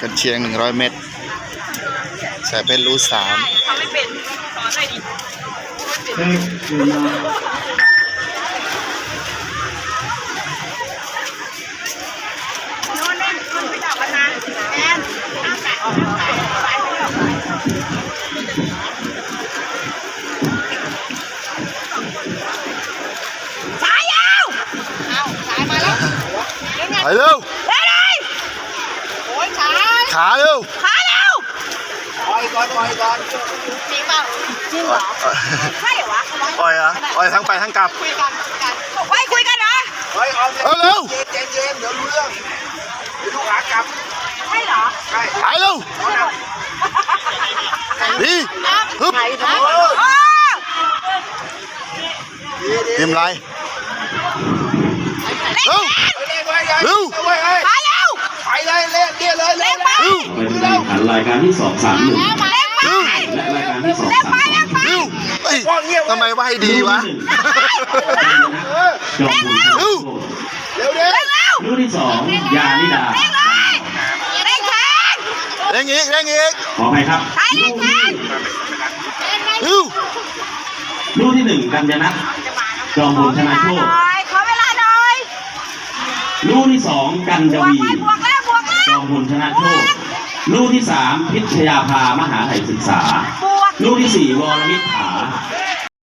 ກັນຊຽງ ໜຶ່ງຮ້ອຍແມັດ ສາຍເພັດ ລູກສາມ. ສາຍແລ້ວ ເອົາ ສາຍມາແລ້ວ ໄປເລັວ ໄປເລີຍ ໂອ້ຍ ຂາ ຂາເລັວ ຂາເລັວ ປ່ອຍກ່ອນ ປ່ອຍກ່ອນ ຈິງເປົ່າ ຈິງເຫລໍ? ໃຊ່ຫວະ? ປ່ອຍຫວະ? ປ່ອຍທັງໄປທັງກັບ ຄຸຍກັນ ຄຸຍກັນ ເຮີ້ຍ ຄຸຍກັນເນາະ ເຮີ້ຍ ເອົາ ເອົາເລັວ ເຢັນໆ ດຽວຮູ້ເລື່ອງ ດຽວລູກຫາກັບ ໃຊ່ເຫລໍ? ໃຊ່ ໄປເລັວ ດີ ຮຶບ ໄປເນາະ ເອີ ທີມລາຍ ເລັວ ເລັວ ໄປເລັວ ໄປເລີຍ ເລັວ ເລັວ ເລັວ ເລັວ ໄປເລັວ ລາຍການທີສອງ ສາມໜຶ່ງ ເລັວ ໄປ ແລະ ລາຍການທີສອງ ສາມສອງ ເລັວ ເອີຍ ທຳໄມໄວດີວະ? ເລັວ ເລັວ ເລັວ ເລັວ ລູກທີສອງ ຢານິດາ ເລັງເລີຍ ເລັງແຂງ ເລັງອີກ ເລັງອີກ ຂໍອະໄພຄັບ ໄປເລັງແຂງ ເລັວ ລູກທີໜຶ່ງ ກັນຍະນັດ ຈອມພົນ ຊະນະໂຊດ ຂໍເວລາໜ້ອຍ ລູກທີສອງ ກັນຍະວີ ບວກແລ້ວ ບວກແລ້ວ ຈອມພົນ ຊະນະໂຊດ ບວກ ລູກທີສາມ ພິດຊະຍາພາ ມະຫາໄທສຶກສາ ບວກ ລູກທີສີ່ ວໍລະມິດ ຜາ